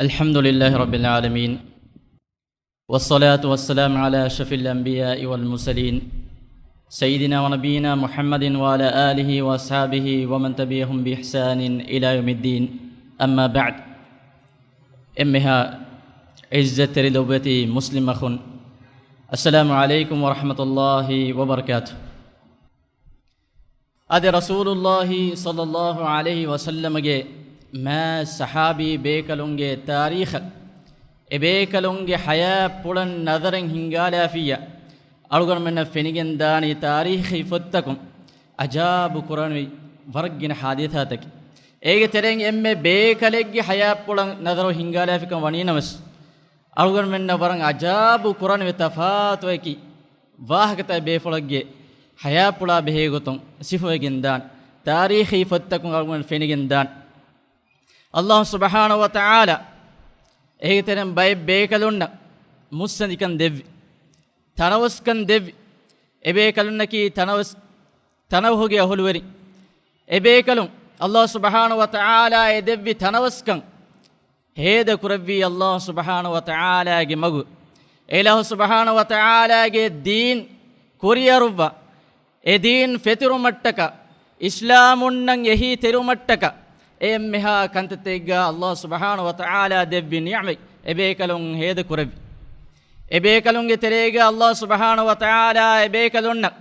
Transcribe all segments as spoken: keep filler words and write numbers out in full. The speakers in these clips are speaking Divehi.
الحمد لله رب العالمين، والصلاة والسلام على أشرف الأنبياء والمرسلين، سيدنا ونبينا محمد وعلى آله وأصحابه ومن تبعهم بإحسان إلى يوم الدين. أما بعد. އެންމެހާ ޢިއްޒަތްތެރި ލޮބުވެތި މުސްލިމް އަޚުން، السلام عليكم ورحمة الله وبركاته. އަދި ރަސޫލުﷲ ޞައްލަﷲ ޢަލައިހި ވަސައްލަމަގެ މާ ޞަޙާބީ ބޭކަލުންގެ ތާރީޚަށް، އެބޭކަލުންގެ ޙަޔާތްޕުޅަށް ނަޒަރެއް ހިންގާލާފިއްޔާ، އަޅުގަނޑުމެންނަށް ފެނިގެންދާނީ ތާރީޚީ ފޮތްތަކުން އަޖާބު ކުރަނިވި ވަރަށް ގިނަ ޙާދިސާތަކެއް. އޭގެ ތެރެއިން އެންމެ ބޭކަލެއްގެ ޙަޔާތްޕުޅަށް ނަޒަރު ހިންގާލާފިކަން ވަނީނަމަވެސް، އަޅުގަނޑުމެންނަށް ވަރަށް އަޖާބު ކުރަނިވި ތަފާތުއެކި ވާހަކަތައް ބޭފުޅެއްގެ ޙަޔާތްޕުޅާ ބެހޭ ގޮތުން ސިފަވެގެންދާނެ. ތާރީޚީ ފޮތްތަކުން އަޅުގަނޑު ފެނިގެންދާނެ. ﷲ ސުބްޙާނަހޫ ވަތަޢާލާ އޭގެ ތެރެއިން ބައެއް ބޭކަލުންނަށް މުއްސަނދިކަން ދެއްވި، ތަނަވަސްކަން ދެއްވި. އެބޭކަލުންނަކީ ތަނަވަސް، ތަނަވަހުގެ އަހުލުވެރިން. އެބޭކަލުން ﷲ ސުބްޙާނަހޫ ވަތަޢާލާ އެ ދެއްވި ތަނަވަސްކަން ހޭދަ ކުރެއްވީ ﷲ ސުބްޙާނަހޫ ވަތަޢާލާގެ މަގު. އެ އިލާހު ސުބްޙާނަހޫ ވަތަޢާލާގެ ދީން ކުރިއަރުއްވާ، އެ ދީން ފެތުރުމަށްޓަކާ، އިސްލާމުންނަށް އެހީތެރިވުމަށްޓަކާ، އެ އެންމެހާ ކަންތައްތަކެއްގަ ﷲ ސުބްޙާނަހޫ ވަތަޢާލާ ދެއްވި ނިޢުމަތް އެބޭކަލުން ހޭދަ ކުރެއްވި. އެބޭކަލުންގެ ތެރޭގަ ﷲ ސުބްޙާނަހޫ ވަތަޢާލާ އެބޭކަލުންނަށް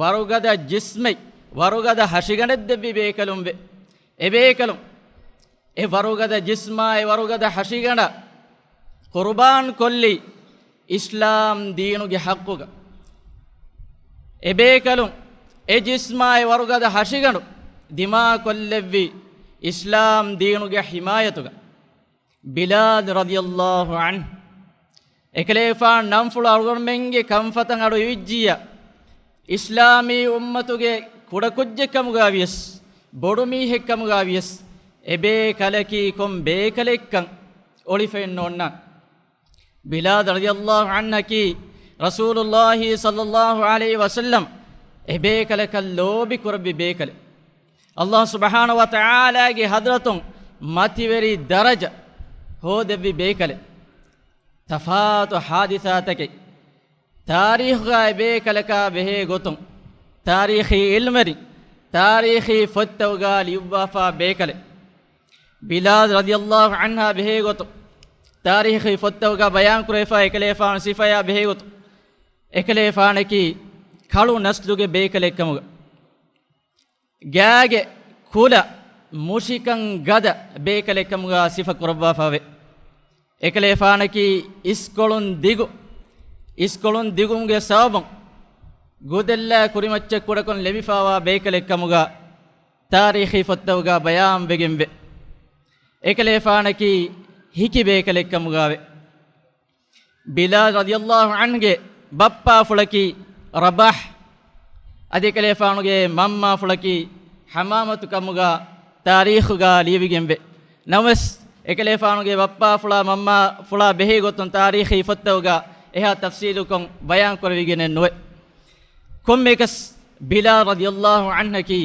ވަރުގަދަ ޖިސްމެއް، ވަރުގަދަ ހަށިގަނޑެއް ދެއްވި ބޭކަލުން ވެ. އެބޭކަލުން އެ ވަރުގަދަ ޖިސްމާ، އެ ވަރުގަދަ ހަށިގަނޑާ ޤުރުބާން ކޮށްލީ އިސްލާމް ދީނުގެ ޙައްޤުގަ. އެބޭކަލުން އެ ޖިސްމާ، އެ ވަރުގަދަ ހަށިގަނޑު ދިމާ ކޮށްލެއްވީ އިސްލާމް ދީނުގެ ޙިމާޔަތުގަ. ބިލާލް ރަޟިޔަﷲ ޢަންހު، އެކަލޭފާނު ނަންފުޅު އަޅުގަނޑުމެންގެ ކަންފަތަށް އަޑު އިވިއްޖިއްޔާ، އިސްލާމީ އުއްމަތުގެ ކުޑަކުއްޖެއް ކަމުގަ ވިޔަސް، ބޮޑު މީހެއް ކަމުގަ ވިޔަސް، އެބޭކަލަކީ ކޮން ބޭކަލެއްކަން އޮޅިފައެއް ނޯންނާނެ. ބިލާލް ރަޟިޔަﷲ ޢަންހަކީ ރަސޫލުﷲ ޞައްލަﷲ ޢަލައިހި ވަސައްލަމް އެބޭކަލަކަށް ލޯބި ކުރެއްވި ބޭކަލެއް. ﷲ ސުބްޙާނަހޫ ވަތަޢާލާގެ ޙަޟްރަތުން މަތިވެރި ދަރަޖަ ހޯދެއްވި ބޭކަލެއް. ތަފާތު ޙާދިސާތަކެއް ތާރީޚުގަ އެބޭކަލަކާ ބެހޭ ގޮތުން، ތާރީޚީ ޢިލްމުވެރިން ތާރީޚީ ފޮތްތަކުގަ ލިޔުއްވާފާ ބޭކަލެއް. ބިލާލް ރަޟިޔަﷲ ޢަންހާ ބެހޭ ގޮތުން، ތާރީޚީ ފޮތްތަކުގަ ބަޔާން ކުރެވިފާ އެކަލޭފާނު ސިފަޔާ ބެހޭ ގޮތުން، އެކަލޭފާނަކީ ކަޅު ނަސްލުގެ ބޭކަލެއްކަމުގަ، ގާގެ ކުލަ މުށިކަން ގަދަ ބޭކަލެއްކަމުގަ ސިފަ ކުރައްވާފާވޭ. އެކަލޭފާނަކީ އިސްކޮޅުން ދިގު، އިސްކޮޅުން ދިގުމުގެ ސަބަބުން ގުދެއްލާ ކުރިމައްޗަށް ކުޑަކޮށް ލެވިފާވާ ބޭކަލެއްކަމުގަ ތާރީޚީ ފޮތްތަކުގަ ބަޔާންވެގެންވޭ. އެކަލޭފާނަކީ ހިކި ބޭކަލެއްކަމުގަވޭ. ބިލާލް ރަޟިޔަﷲ ޢަންހުގެ ބައްޕާފުޅަކީ ރަބާޙް. އަދި އެކަލޭފާނުގެ މަންމާފުޅަކީ ޙަމާމަތު ކަމުގަ ތާރީޚުގަ ލިޔެވިގެންވޭ. ނަމަވެސް، އެކަލޭފާނުގެ ބައްޕާފުޅާ މަންމާފުޅާ ބެހޭ ގޮތުން ތާރީޚީ ފޮތްތަކުގަ އެހާ ތަފްޞީލުކޮށް ބަޔާން ކުރެވިގެނެއް ނުވޭ. ކޮންމެއަކަސް، ބިލާލް ރަޟިޔަﷲ ޢަންހަކީ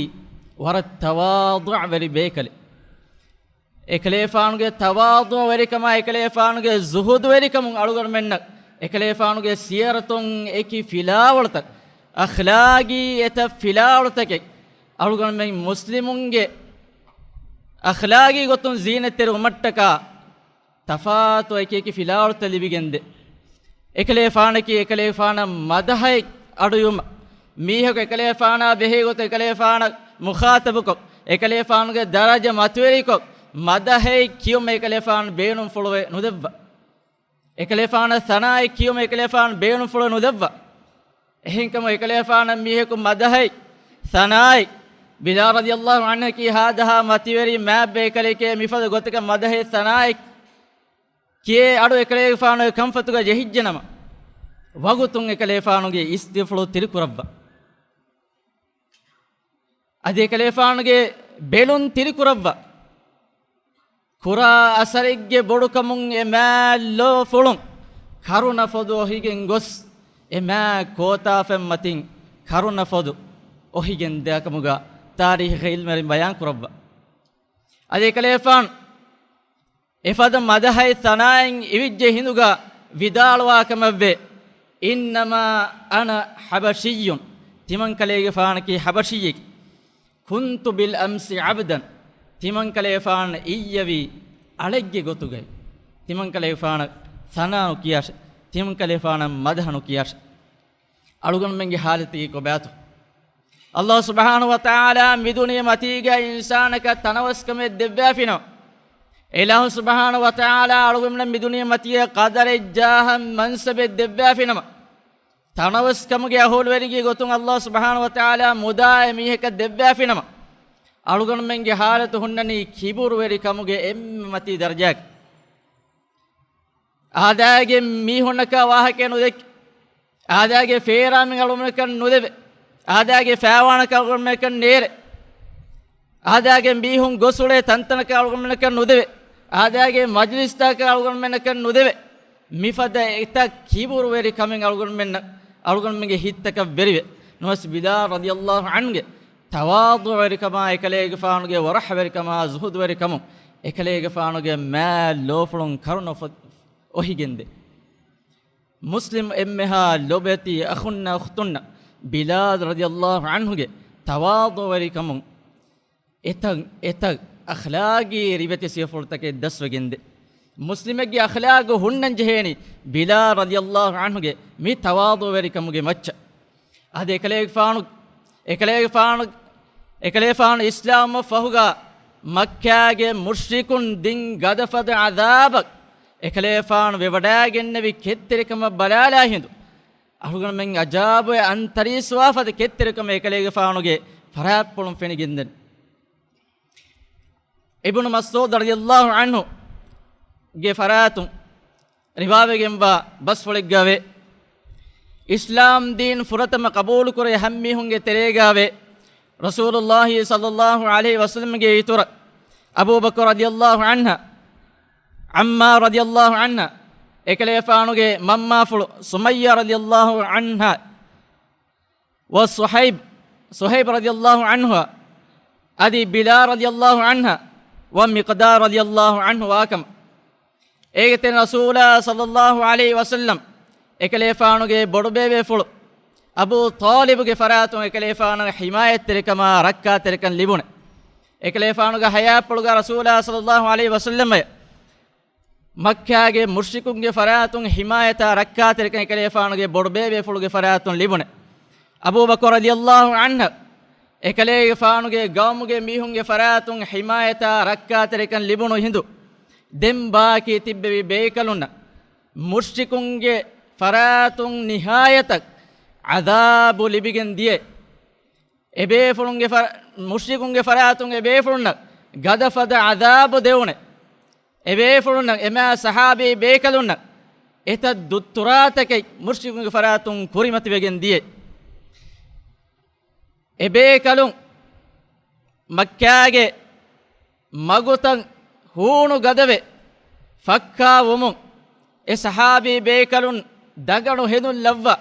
ވަރަށް ތަވާޟުޢުވެރި ބޭކަލެއް. އެކަލޭފާނުގެ ތަވާޟުޢުވެރިކަމާ، އެކަލޭފާނުގެ ޒުހުދުވެރިކަމުން އަޅުގަނޑުމެންނަށް އެކަލޭފާނުގެ ސިޔަރަތުން އެކި ފިލާވަޅުތައް، އަޚްލާގީ އެތައް ފިލާވަޅުތަކެއް، އަޅުގަނޑުމެން މުސްލިމުންގެ އަޚްލާގީ ގޮތުން ޒީނަތްތެރިވުމަށްޓަކާ، ތަފާތު އެކި އެކި ފިލާވަޅުތައް ލިބިގެންދޭ. އެކަލޭފާނަކީ އެކަލޭފާނަށް މަދަހައެއް އަޑުއިވުމަށް، މީހަކު އެކަލޭފާނާ ބެހޭ ގޮތުން އެކަލޭފާނަށް މުޚާޠަބުކޮށް، އެކަލޭފާނުގެ ދަރަޖަ މަތިވެރިކޮށް، މަދަހައެއް ކިޔުމަށް އެކަލޭފާނު ބޭނުންފުޅުވެ ނުދެއްވާ. އެކަލޭފާނަށް ސަނާއެއް ކިޔުމަށް އެކަލޭފާނު ބޭނުންފުޅުވެ ނުދެއްވާ. އެހެންކަމުން އެކަލޭފާނަށް މީހަކު މަދަހައެއް، ސަނާއެއް، ބިލާލް ރަޟިޔަﷲ ޢަންހަކީ ހާދަހާ މަތިވެރި މާތް ބޭކަލެކޭ، މިފަދަ ގޮތަކަށް މަދަހައެއް، ސަނާއެއް ކިޔޭ އަޑު އެކަލޭފާނުގެ ކަންފަތުގަ ޖެހިއްޖެނަމަ، ވަގުތުން އެކަލޭފާނުގެ އިސްތިފުޅު ތިރިކުރައްވާ. އަދި އެކަލޭފާނުގެ ބެލުން ތިރިކުރައްވާ. ކުރާ އަސަރެއްގެ ބޮޑުކަމުން އެ މާތް ލޯފުޅުން ކަރުނަ ފޮދު އޮހިގެން ގޮސް، އެ މާތް ކޯތާފަތް މަތިން ކަރުނަ ފޮދު އޮހިގެން ދާކަމުގަ ތާރީޚީ ޢިލްމުވެރިން ބަޔާން ކުރައްވާ. އަދި އެކަލޭފާނު އެފަދަ މަދަޙައެއް ޘަނާއެއް އިވިއްޖެ ހިނދުގަ ވިދާޅުވާ ކަމަށްވޭ، "އިންނަމާ އަނަ ޙަބަޝިއްޔުން." ތިމަންކަލޭގެފާނަކީ ޙަބަޝީއެކޭ. "ކުންތު ބިލް އަމްސި ޢަބްދަން." ތިމަންކަލޭފާނަށް އިއްޔެވީ އަޅެއްގެ ގޮތުގައި. ތިމަންކަލޭފާނަށް ޘަނާ ނުކިޔާށޭ. ތިމަންކަލޭފާނަށް މަދަޙަ ނުކިޔާށޭ. އަޅުގަނޑުމެންގެ ޙާލަތަކީ ކޮބާތޯ؟ ﷲ ސުބްޙާނަހޫ ވަތަޢާލާ މިދުނިޔެ މަތީގަ އިންސާނަކަށް ތަނަވަސްކަމެއް ދެއްވާފިނަމަ، އިލާހު ސުބްޙާނަހޫ ވަތަޢާލާ އަޅުގަނޑުމެންނަށް މިދުނިޔެ މަތީގަ ޤަދަރެއް ޖާހަން މަންސަބެއް ދެއްވާފިނަމަ، ތަނަވަސްކަމުގެ އަހުލުވެރިންގެ ގޮތުން ﷲ ސުބްޙާނަހޫ ވަތަޢާލާ މުދާ އެ މީހަކަށް ދެއްވާފިނަމަ، އަޅުގަނޑުމެންގެ ޙާލަތު ހުންނަނީ ކިބުރުވެރިކަމުގެ އެންމެ މަތީ ދަރަޖާގަ. އާދައިގެ މީހުންނަކާ ވާހަކައެއް ނުދެއްކި، އާދައިގެ ފޭރާމެން އަޅުގަނޑުމެންނަކަށް ނުދެވޭ، އާދައިގެ ފައިވާނަކަށް އަޅުގަނޑުމެންނަކަށް ނޭރޭ، އާދައިގެ މީހުން ގޮސް އުޅޭ ތަންތަނަކަށް އަޅުގަނޑުމެންނަކަށް ނުދެވޭ، އާދައިގެ މަޖްލިސްތަކަށް އަޅުގަނޑުމެންނަކަށް ނުދެވޭ. މިފަދަ އެތައް ކިބުރުވެރި ކަމެއް އަޅުގަނޑުމެންނަށް، އަޅުގަނޑުމެންގެ ހިތްތަކަށް ވެރިވޭ. ނަމަވެސް ބިލާލް ރަޟިޔަﷲ ޢަންހުގެ ތަވާޟުޢުވެރިކަމާ، އެކަލޭގެފާނުގެ ވަރަޙްވެރިކަމާ، ޒުހުދުވެރިކަމުން އެކަލޭގެފާނުގެ މާތް ލޯފުޅުން ކަރުނަ އޮހިގެންދޭ. މުސްލިމް އެންމެހާ ލޮބުވެތި އަޚުންނަށް އުޚްތުންނަށް ބިލާލް ރަޟިޔަﷲ ޢަންހުގެ ތަވާޟުޢުވެރިކަމުން އެތައް އެތައް އަޚްލާގީ ރިވެތި ސިފަފުޅުތަކެއް ދަސްވެގެންދޭ. މުސްލިމެއްގެ އަޚްލާގު ހުންނަން ޖެހޭނީ ބިލާލް ރަޟިޔަﷲ ޢަންހުގެ މި ތަވާޟުޢުވެރިކަމުގެ މައްޗަށް. އަދި އެކަލޭގެފާނު، އެކަލޭގެފާނު، އެކަލޭފާނު އިސްލާމްވުމަށް ފަހުގަ މައްކާގެ މުޝްރިކުން ދިން ގަދަފަދަ ޢަޛާބަށް އެކަލޭފާނު ވެވަޑައިގެންނެވި ކެތްތެރިކަމަށް ބަލާލާ ހިނދު، އަޅުގަނޑުމެން ޢަޖާބުވެ އަންތަރީސްވާ ފަދަ ކެތްތެރިކަމެއް އެކަލޭގެފާނުގެ ފަރާތްޕުޅުން ފެނިގެންދެން. އިބްނު މަސްޢޫދު ރަޟިޔަﷲ ޢަންހުގެ ފަރާތުން ރިވާވެގެންވާ ބަސްފުޅެއްގައިވޭ، އިސްލާމް ދީން ފުރަތަމަ ޤަބޫލުކުރޭ ހަމަ މީހުންގެ ތެރޭގައިވޭ، ރަސޫލުﷲ ޞައްލަﷲ ޢަލައިހި ވަސައްލަމްގެ އިތުރަށް އަބޫބަކުރު ރަޟިޔަﷲ ޢަންހަ، ޢައްމާރު ރަޟިޔަﷲ ޢަންހަ، އެކަލޭފާނުގެ މަންމާފުޅު ސުމައްޔާ ރަޟިޔަﷲ ޢަންހާ، ވަ ޞުހައިބް، ޞުހައިބް ރަޟިޔަﷲ ޢަންހު، އަދި ބިލާލް ރަޟިޔަﷲ ޢަންހަ، ވަ މިޤްދާދު ރަޟިޔަﷲ ޢަންހު ވާކަމަށް. އޭގެ ތެރެއިން ރަސޫލާ ޞައްލަﷲ ޢަލައިހި ވަސައްލަމް އެކަލޭފާނުގެ ބޮޑުބޭބޭފުޅު އަބޫ ޠާލިބުގެ ފަރާތުން އެކަލޭފާނަށް ޙިމާޔަތްތެރިކަމާ ރައްކާތެރިކަން ލިބުނެ. އެކަލޭފާނުގެ ޙަޔާތްޕުޅުގަ ރަސޫލާ ޞައްލަﷲ ޢަލައިހި ވަސައްލަމް އެ މައްކާގެ މުޝްރިކުންގެ ފަރާތުން ޙިމާޔަތާ ރައްކާތެރިކަން އެކަލޭފާނުގެ ބޮޑުބޭބޭފުޅުގެ ފަރާތުން ލިބުނެ. އަބޫބަކުރު ރަޟިޔަﷲ ޢަންހަ އެކަލޭގެފާނުގެ ގައުމުގެ މީހުންގެ ފަރާތުން ޙިމާޔަތާ ރައްކާތެރިކަން ލިބުނު ހިނދު، ދެން ބާކީ ތިއްބެވި ބޭކަލުންނަށް މުޝްރިކުންގެ ފަރާތުން ނިހާޔަތަށް ޢަޛާބު ލިބިގެން ދިޔަ. އެބޭފުޅުންގެ ފަރ-، މުޝްރިކުންގެ ފަރާތުން އެބޭފުޅުންނަށް ގަދަފަދަ ޢަޛާބު ދެވުނެ. އެބޭފުޅުންނަށް އެމާ ޞަޙާބީ ބޭކަލުންނަށް އެތައް ދުއްތުރާތަކެއް މުޝްރިކުންގެ ފަރާތުން ކުރިމަތިވެގެން ދިޔަ. އެބޭކަލުން މައްކާގެ މަގުތައް ހޫނު ގަދަވެ ފައްކާވުމުން އެ ޞަޙާބީ ބޭކަލުން ދަގަނޑު ހެދުން ލައްވާ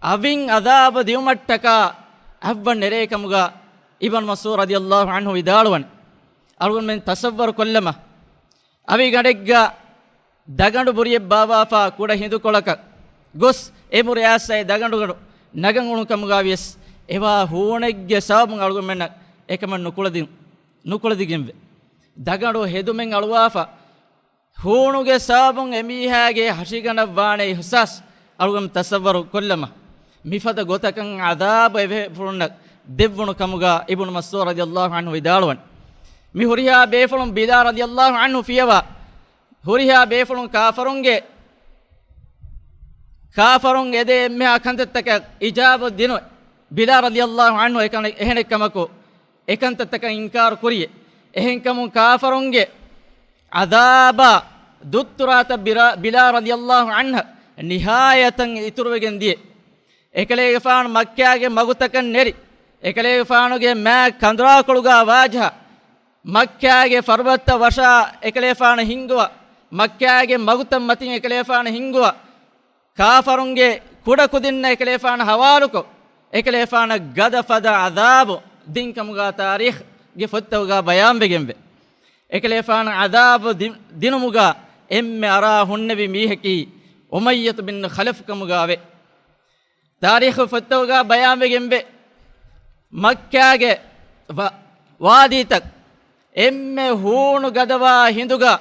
އަވިން ޢަޛާބު ދިއުމަށްޓަކާ އަށްވަން ނެރޭ ކަމުގަ އިބްނު މަސްޢޫދު ރަޟިޔަﷲ ޢަންހު ވިދާޅުވަނީ. އަޅުގަނޑުމެން ތަޞައްވަރު ކޮށްލަމާ، އަވިގަނޑެއްގަ ދަގަނޑު ބުރިއެއް ބާއްވާފާ ކުޑަ ހިނދުކޮޅަކަށް ގޮސް އެ މުރި އާސައި ދަގަނޑުގަނޑު ނަގަން އުޅުނު ކަމުގަ ވިޔަސް އެވާ ހޫނެއްގެ ސަބަބުން އަޅުގަނޑުމެންނަށް އެކަމަށް ނުކުޅެދި-، ނުކުޅެދިގެންވޭ. ދަގަނޑު ހެދުމެއް އަޅުވާފަ ހޫނުގެ ސަބަބުން އެމީހާގެ ހަށިގަނޑަށް ވާނެ އިޙްސާސް އަޅުގަނޑު ތަޞައްވަރު ކޮށްލަމާ، މިފަދަ ގޮތަކަށް ޢަޛާބު އެބޭފުޅުންނަށް ދެއްވުނު ކަމުގަ އިބްނު މަސްޢޫދު ރަޟިޔަﷲ ޢަންހު ވިދާޅުވަނީ. މި ހުރިހާ ބޭފުޅުން ބިލާލް ރަޟިޔަﷲ ޢަންހު ފިޔަވާ، ހުރިހާ ބޭފުޅުން ކާފަރުންގެ، ކާފަރުން އެދޭ އެންމެހާ ކަންތައްތަކަށް އިޖާބަ ދިނު، ބިލާލް ރަޟިޔަﷲ ޢަންހު އެކަނި-، އެހެނެއްކަމަކު، އެކަންތައްތަކަށް އިންކާރު ކުރިޔޭ. އެހެންކަމުން ކާފަރުންގެ ޢަޛާބާ ދުއްތުރާތައް ބިރާ-، ބިލާލް ރަޟިޔަﷲ ޢަންހަ ނިހާޔަތަށް އިތުރުވެގެން ދިޔަ. އެކަލޭގެފާނު މައްކާގެ މަގުތަކަށް ނެރި، އެކަލޭގެފާނުގެ މާތް ކަނދުރާކޮޅުގަ ވާޖަހާ، މައްކާގެ ފަރުބަތަށް ވަށާ އެކަލޭފާނު ހިންގުވާ، މައްކާގެ މަގުތައް މަތިން އެކަލޭފާނު ހިންގުވާ، ކާފަރުންގެ ކުޑަކުދިންނަށް އެކަލޭފާނު ހަވާލުކޮށް، އެކަލޭފާނަށް ގަދަފަދަ ޢަޛާބު ދިންކަމުގަ ތާރީޚްގެ ފޮތްތަކުގަ ބަޔާންވެގެންވޭ. އެކަލޭފާނަށް ޢަޛާބު ދި-، ދިނުމުގަ އެންމެ އަރާ ހުންނެވި މީހަކީ އުމައްޔަތު ބިން ޚަލަފް ކަމުގަ ވޭ. ތާރީޚު ފޮތްތަކުގަ ބަޔާންވެގެންވޭ، މައްކާގެ ވަ-، ވާދީތައް އެންމެ ހޫނު ގަދަވާ ހިނދުގަ،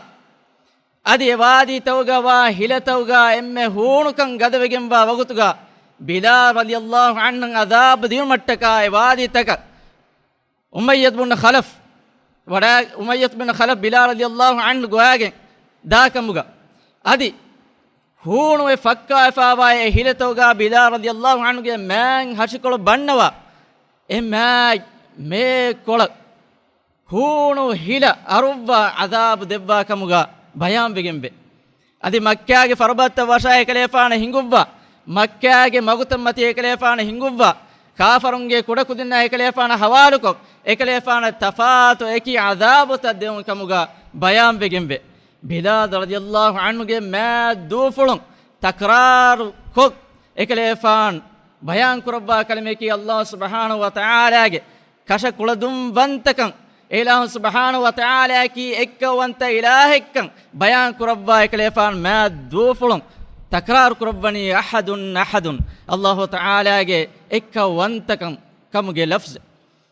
އަދި އެ ވާދީތަކުގަ ވާ ހިލަތަކުގަ އެންމެ ހޫނުކަން ގަދަވެގެންވާ ވަގުތުގަ، ބިލާލް ރަޟިޔަﷲ ޢަންހު ޢަޛާބު ދިނުމަށްޓަކާ އެ ވާދީތަކަށް އުމައްޔަތު ބުން ޚަލަފް ވަޑާ-، އުމައްޔަތު ބިން ޚަލަފް ބިލާލް ރަޟިޔަﷲ ޢަންހު ގޮވާގެން ދާ ކަމުގަ، އަދި ހޫނުވެ ފައްކާފާވާ އެ ހިލަތަކުގަ ބިލާލް ރަޟިޔަﷲ ޢަންހުގެ މާތް ހަށިކޮޅު ބަންނަވާ، އެ މާތް މޭކޮޅަށް ހޫނު ހިލަ އަރުއްވާ ޢަޛާބު ދެއްވާ ކަމުގަ ބަޔާންވެގެންވޭ. އަދި މައްކާގެ ފަރުބަދަތައް ވަށާ އެކަލޭފާނަށް ހިނގުއްވާ، މައްކާގެ މަގުތައް މަތި އެކަލޭފާނަށް ހިނގުއްވާ، ކާފަރުންގެ ކުޑަކުދިންނާ އެކަލޭފާނަށް ހަވާލުކޮށް، އެކަލޭފާނަށް ތަފާތު އެކި ޢަޛާބުތައް ދެވުނު ކަމުގަ ބަޔާންވެގެންވޭ. ބިލާލް ރަޟިޔަﷲ ޢަންހުގެ މާތް ދޫފުޅުން ތަކްރާރު ކޮށް، އެކަލޭފާން ބަޔާން ކުރައްވާ ކަލިމަޔަކީ، ﷲ ސުބްޙާނަހޫ ވަތަޢާލާގެ ކަށަ ކުޅަދުންވަންތަކަން، އެ އިލާހު ސުބްޙާނަހޫ ވަތަޢާލާއަކީ އެއްކައުވަންތަ އިލާހެއްކަން ބަޔާން ކުރައްވާ އެކަލޭފާން މާތް ދޫފުޅުން ތަކްރާރު ކުރައްވަނީ، "އަޙަދުން އަޙަދުން"، ﷲ ތަޢާލާގެ އެއްކައުވަންތަކަން ކަމުގެ ލަފްޒެއް.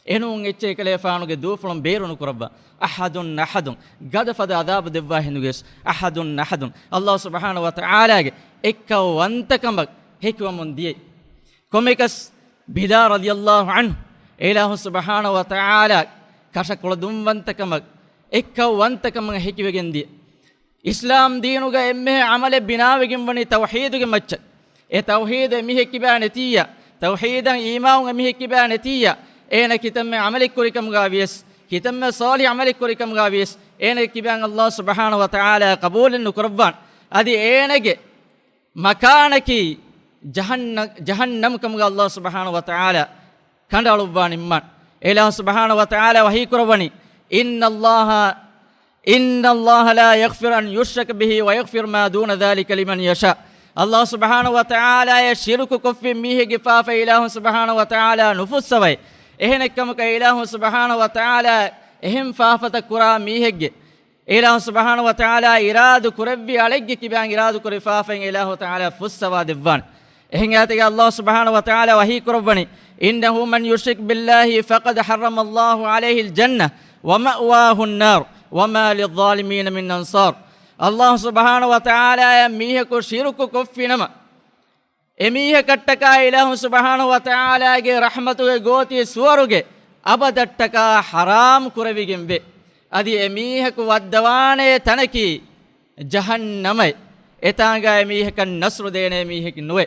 އެނޫން އެއްޗެއް އެކަލޭފާނުގެ ދޫފުޅުން ބޭރު ނުކުރައްވާ. "އަޙަދުން އަޙަދުން"، ގަދަ ފަދަ ޢަޛާބު ދެއްވާ ހިނދުގައި ވެސް، "އަޙަދުން އަޙަދުން"، ﷲ ސުބްޙާނަހޫ ވަތަޢާލާގެ އެއްކައުވަންތަކަމަށް ހެކިވަމުން ދިޔައީ. ކޮންމެއަކަސް ބިލާލް ރަޟިޔަﷲ ޢަންހު، އެ އިލާހު ސުބްޙާނަހޫ ވަތަޢާލާ ކަށަ ކުޅަދުންވަންތަކަމަށް، އެއްކައުވަންތަކަމަށް ހެކިވެގެން ދިޔަ. އިސްލާމް ދީނުގަ އެންމެހާ ޢަމަލެއް ބިނާވެގެންވަނީ ތައުޙީދުގެ މައްޗަށް. އެ ތައުޙީދު އެމީހެއް ކިބާ ނެތިއްޔާ، ތައުޙީދަށް އީމާން އެމީހެއް ކިބާ ނެތިއްޔާ، އޭނަ ކިތަންމެ ޢަމަލެއް ކުރިކަމުގަ ވިޔަސް، ކިތަންމެ ޞާލިޙު ޢަމަލެއް ކުރިކަމުގަ ވިޔަސް، އޭނަގެ ކިބައިން ﷲ ސުބްޙާނަހޫ ވަތަޢާލާ ޤަބޫލެއް ނުކުރައްވާނެ. އަދި އޭނަގެ މަކާނަކީ ޖަހަންނަ-، ޖަހަންނަމް ކަމުގަ ﷲ ސުބްޙާނަހޫ ވަތަޢާލާ ކަނޑައަޅުއްވާ ނިންމާނެ. އެ އިލާހު ސުބްޙާނަހޫ ވަތަޢާލާ ވަޙީ ކުރައްވަނީ، "إن الله، إن الله لا يغفر أن يشرك به ويغفر ما دون ذلك لمن يشاء." ﷲ ސުބްޙާނަހޫ ވަތަޢާލާއަށް ޝިރުކު ކޮށްފި މީހެއްގެ ފާފަ އިލާހު ސުބްޙާނަހޫ ވަތަޢާލާ ނުފުއްސަވައި. އެހެނެއްކަމަކަށް އިލާހު ސުބްޙާނަހޫ ވަތަޢާލާ އެހެން ފާފަތައް ކުރާ މީހެއްގެ އެ އިލާހު ސުބްޙާނަހޫ ވަތަޢާލާ އިރާދު ކުރެއްވި އަޅެއްގެ ކިބައިން އިރާދު ކުރި ފާފައިން އެ އިލާހު ތަޢާލާ ފުއްސަވާ ދެއްވާނެ. އެހެން އާޔަތެއްގަ ﷲ ސުބްޙާނަހޫ ވަތަޢާލާ ވަޙީ ކުރައްވަނީ، "إنه من يشرك بالله فقد حرم الله عليه الجنة ومأواه النار وما للظالمين من أنصار." ﷲ ސުބްޙާނަހޫ ވަތަޢާލާއަށް މީހަކު ޝިރުކު ކޮށްފިނަމަ، އެމީހަކަށްޓަކާ އިލާހު ސުބްޙާނަހޫ ވަތަޢާލާގެ ރަޙްމަތުގެ ގޯތި ސުވަރުގެ އަބަދަށްޓަކާ ޙަރާމް ކުރެވިގެންވޭ. އަދި އެމީހަކު ވައްދަވާނޭ ތަނަކީ ޖަހަންނަމައޭ. އެތާނގަ އެމީހަކަށް ނަޞްރު ދޭނޭ މީހެއް ނުވޭ.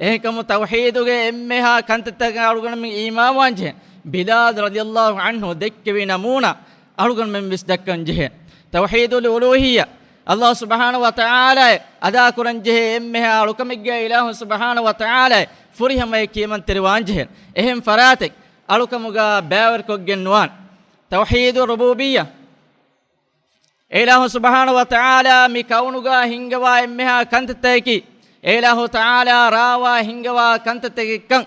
އެހެންކަމުން ތައުޙީދުގެ އެންމެހާ ކަންތައްތަކަށް އަޅުގަނޑުމެން އީމާންވާން ޖެހޭ. ބިލާލް ރަޟިޔަﷲ ޢަންހު ދެއްކެވި ނަމޫނާ އަޅުގަނޑުމެން ވެސް ދައްކަން ޖެހޭ. ތައުޙީދުލް އުލޫހިއްޔާ، ﷲ ސުބްޙާނަހޫ ވަތަޢާލާއަށް އަދާކުރަން ޖެހޭ އެންމެހާ އަޅުކަމެއްގައި އިލާހު ސުބްޙާނަހޫ ވަތަޢާލާއަށް ފުރިހަމަޔަށް ކިޔަމަންތެރިވާން ޖެހޭ. އެހެން ފަރާތެއް އަޅުކަމުގަ ބައިވެރިކޮށްގެން ނުވާނެ. ތައުޙީދު ރުބޫބިއްޔާ، އެ އިލާހު ސުބްޙާނަހޫ ވަތަޢާލާ މި ކައުނުގަ ހިންގަވާ އެންމެހާ ކަންތައްތަކަކީ، އެ އިލާހު ތަޢާލާ ރާވާ ހިންގަވާ ކަންތައްތަކެއްކަން،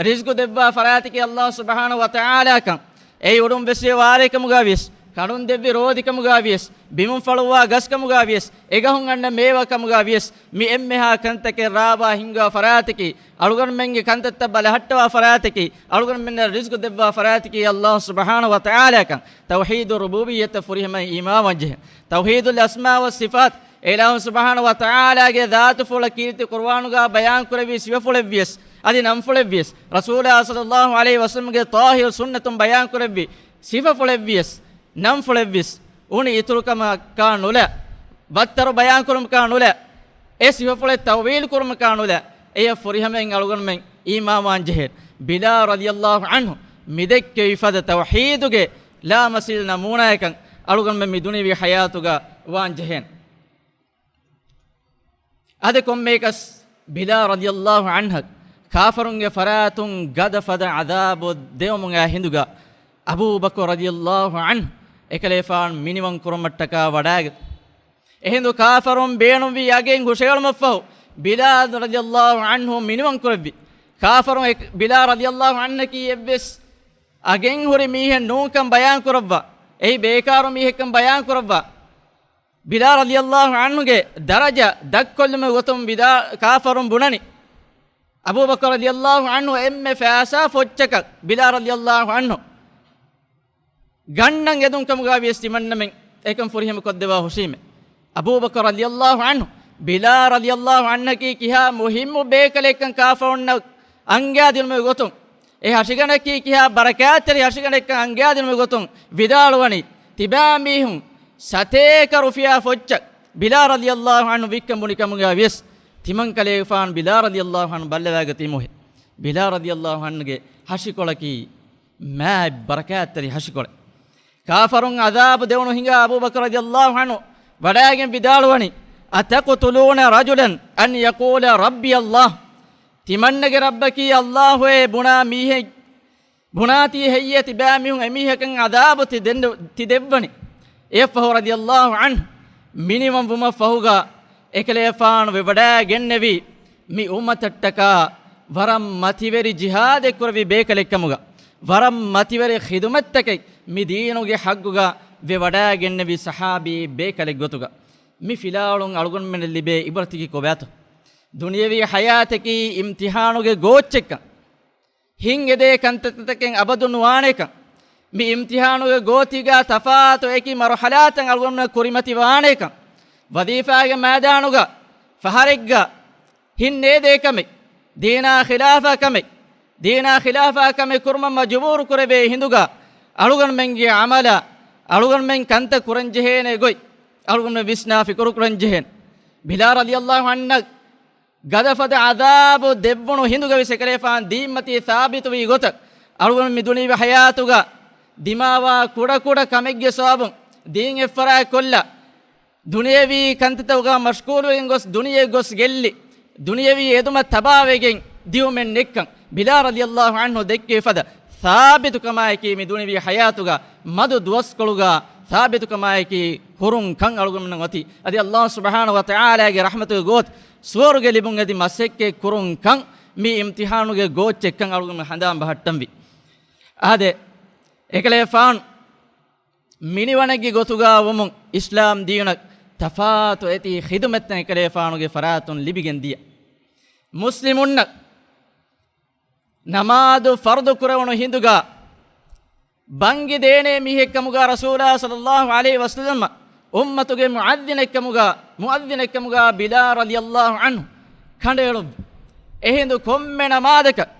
ރިޒްގު ދެއްވާ ފަރާތަކީ ﷲ ސުބްޙާނަހޫ ވަތަޢާލާކަން، އެއީ އުޑުން ވެސް ވާރޭ ކަމުގަ ވިޔަސް، ކަނޑުން ދެއްވި ރޯދި ކަމުގަ ވިޔަސް، ބިމުން ފަޅުއްވާ ގަސް ކަމުގަ ވިޔަސް، އެ ގަހުން އަންނަ މޭވަ ކަމުގަ ވިޔަސް، މި އެންމެހާ ކަންތަކެއް ރާވާ ހިންގާ ފަރާތަކީ، އަޅުގަނޑުމެންގެ ކަންތައްތައް ބަލަހައްޓަވާ ފަރާތަކީ، އަޅުގަނޑުމެންނަށް ރިޒްގު ދެއްވާ ފަރާތަކީ ﷲ ސުބްޙާނަހޫ ވަތަޢާލާކަން. ތައުޙީދު ރުބޫބިއްޔަތަށް ފުރިހަމައިން އީމާވާން ޖެހޭ. ތައުޙީދުލް އަސްމާ ވައްޞިފާތް، އެ އިލާހު ސުބްޙާނަހޫ ވަތަޢާލާގެ ޛާތުފުޅަށް ކީރިތި ޤުރުއާނުގަ ބަޔާންކުރެއްވި ސިފަފުޅެއްވިޔަސް، އަދި ނަންފުޅެއްވިޔަސް، ރަސޫލާ ޞައްލައްލާހު ޢަލައިހި ވަސައްލަމްގެ ޠާހިރު ސުންނަތުން ބަޔާންކުރެއްވި ސިފަފުޅެއްވިޔަސް، ނަންފުޅެއްވިޔަސް، އުނި އިތުރުކަމަކާ ނުލާ، ބައްތަރު ބަޔާންކުރުމަކާ ނުލާ، އެ ސިފަފުޅެއް ތައުވީލު ކުރުމަކާ ނުލާ، އެޔަށް ފުރިހަމައިން އަޅުގަނޑުމެން އީމާންވާން ޖެހޭ. ބިލާލް ރަޟިޔަﷲ ޢަންހު މިދެއްކެވި ފަދަ ތައުޙީދުގެ ލާމަސީލް ނަމޫނާއެއްކަން އަޅުގަނޑުމެން މި ދުނިޔެވީ ޙަޔާތުގަ ވާން ޖެހޭނެ. އަދި ކޮންމެއަކަސް ބިލާލް ރަޟިޔަﷲ ޢަންހަށް ކާފަރުންގެ ފަރާތުން ގަދަ ފަދަ ޢަޛާބު ދެވުމުގެ ހިނދުގަ އަބޫބަކުރު ރަޟިޔަﷲ ޢަންހު އެކަލޭފާނު މިނިވަން ކުރުމަށްޓަކާ ވަޑާގަތު. އެހިނދު ކާފަރުން ބޭނުންވީ އަގެއް ހުށައެޅުމަށްފަހު، ބިލާލް ރަޟިޔަﷲ ޢަންހު މިނިވަން ކުރެއްވި. ކާފަރުން އެ-، ބިލާލް ރަޟިޔަﷲ ޢަންހަކީ އެއްވެސް އަގެއް ހުރި މީހެއް ނޫންކަން ބަޔާން ކުރައްވާ. އެއީ ބޭކާރު މީހެއްކަން ބަޔާން ކުރައްވާ. ބިލާލް ރަޟިޔައްލާހު ޢަންހުގެ ދަރަޖަ ދަށްކޮށްލުމުގެ ގޮތުން ވިދާ-، ކާފަރުން ބުނަނީ. އަބޫބަކުރު ރަޟިޔައްލާހު ޢަންހު އެންމެ ފައިސާ ފޮއްޗަކަށް ބިލާލް ރަޟިޔައްލާހު ޢަންހު ގަންނަން އެދުން ކަމުގަ ވިޔަސް ތިމަންނަމެން އެކަން ފުރިހަމަ ކޮށްދެވާ ހުށީމެ. އަބޫބަކުރު ރަޟިޔައްލާހު ޢަންހު، ބިލާލް ރަޟިޔައްލާހު ޢަންހަކީ ކިހާ މުހިއްމު ބޭކަލެއްކަން ކާފަރުންނަށް އަންގާދިނުމުގެ ގޮތުން، އެ ހަށިގަނޑަކީ ކިހާ ބަރަކާތްތެރި ހަށިގަނޑެއްކަން އަންގާދިނުމުގެ ގޮތުން ވިދާޅުވަނީ، ތިބާމީހުން ސަތޭކަ ރުފިޔާ ފޮއްޗަށް ބިލާލް ރަޟިޔައްލާހު ޢަންހު ވިއްކަން ބުނި ކަމުގަ ވިޔަސް، ތިމަންކަލޭގެފާނު ބިލާލް ރަޟިޔައްލާހު ޢަންހު ބައްލަވާގަތީމުހޭ. ބިލާލް ރަޟިޔައްލާހު ޢަންހުގެ ހަށިކޮޅަކީ މާތް ބަރަކާތްތެރި ހަށިކޮޅެއް. ކާފަރުން ޢަޛާބު ދެވުނު ހިނގާ އަބޫބަކުރު ރަޟިޔައްލާހު ޢަންހު ވަޑައިގެން ވިދާޅުވަނީ، أتقتلون رجلا أن يقول ربي الله؟ ތިމަންނަގެ ރައްބަކީ ﷲ އޭ ބުނާ މީހެއް، ބުނާތީ ހެއްޔޭ ތިބާމީހުން އެމީހަކަށް ޢަޛާބު ތި ދެން-، ތި ދެއްވަނީ؟ އެއަށްފަހު ރަޟިޔައްލާހު ޢަންހު މިނިވަން ވުމަށްފަހުގަ އެކަލޭފާނު ވެވަޑައިގެންނެވީ، މި އުއްމަތަށްޓަކާ ވަރަށް މަތިވެރި ޖިހާދެއް ކުރެއްވި ބޭކަލެއްކަމުގަ، ވަރަށް މަތިވެރި ޚިދުމަތްތަކެއް މި ދީނުގެ ޙައްޤުގަ ވެވަޑައިގެންނެވި ޞަޙާބީ ބޭކަލެއްގޮތުގަ، މި ފިލާވަޅުން އަޅުގަނޑުމެންނަށް ލިބޭ ޢިބްރަތަކީ ކޮބާތޯ؟ ދުނިޔަވީ ޙަޔާތަކީ އިމްތިޙާނުގެ ގޯއްޗެއްކަން، ހިތް އެދޭ ކަންތައްތަކެއް އަބަދު ނުވާނޭކަން، މި އިމްތިޙާނުގެ ގޯތީގަ ތަފާތު އެކި މަރުޙަލާތައް އަޅުގަނޑުމެން ކުރިމަތިވާނޭކަން، ވަޒީފާގެ މައިދާނުގަ ފަހަރެއްގަ ހިތް އެދޭ ކަމެއް، ދީނާ ޚިލާފާ ކަމެއް، ދީނާ ޚިލާފާ ކަމެއް ކުރުމަށް މަޖުބޫރު ކުރެވޭ ހިނދުގަ، އަޅުގަނޑުމެންގެ ޢަމަލާ، އަޅުގަނޑުމެން ކަންތައް ކުރަންޖެހޭނެ ގޮތް، އަޅުގަނޑުމެން ވިސްނާ ފިކުރު ކުރަންޖެހޭނެ. ބިލާލް ރަޟިޔައްލާހު ޢަންހަށް ގަދަފަދަ ޢަޛާބު ދެއްވުނު ހިނދުގަވެސް އެކަލޭފާނު ދީންމަތީ ސާބިތުވީ ގޮތަށް، އަޅުގަނޑު މި ދުނިޔެވީ ޙަޔާތުގަ ދިމާވާ ކުޑަކުޑަ ކަމެއްގެ ސަބަބުން ދީން އެއްފަރާތްކޮށްލާ، ދުނިޔަވީ ކަންތައްތަކުގަ މަޝްޣޫލުވެގެން ގޮސް، ދުނިޔެ ގޮސް ގެއްލި، ދުނިޔަވީ އެދުމަށް ތަބާވެގެން ދިޔުމެއް ނެއްކަން، ބިލާލް ރަޟިޔައްލާހު ޢަންހު ދެއްކެވި ފަދަ ސާބިތުކަމާއެކީ، މި ދުނިޔަވީ ޙަޔާތުގަ މަދު ދުވަސްކޮޅުގަ ސާބިތުކަމާއެކީ ހުރުން ކަން އަޅުގަނޑުމެންނަށް އޮތީ. އަދި ﷲ ސުބްޙާނަހޫ ވަތަޢާލާގެ ރަޙްމަތުގެ ގޯތި ސުވަރުގެ ލިބުން އެދި މަސައްކަތް ކުރުން ކަން، މި އިމްތިޙާނުގެ ގޯއްޗެއްކަން އަޅުގަނޑު ހަނދާން ބަހައްޓަންވީ. އާދެ، އެކަލޭފާނު މިނިވަނެއްގެ ގޮތުގަ ވުމުން އިސްލާމް ދީނަށް ތަފާތު އެތި ޚިދުމަތްތައް އެކަލޭފާނުގެ ފަރާތުން ލިބިގެން ދިޔަ. މުސްލިމުންނަށް ނަމާދު ފަރުޟު ކުރެވުނު ހިނދުގަ ބަންގި ދޭނޭ މީހެއްކަމުގަ ރަސޫލާ ޞައްލައްލާހު ޢަލައިހި ވަސައްލަމަ އުއްމަތުގެ މުއައްޒިނެއްކަމުގަ، މުއައްޒިނެއްކަމުގަ ބިލާލް ރަޟިޔައްލާހު ޢަންހު ކަނޑައެޅުއްވި. އެހިނދު ކޮންމެ ނަމާދަކަށް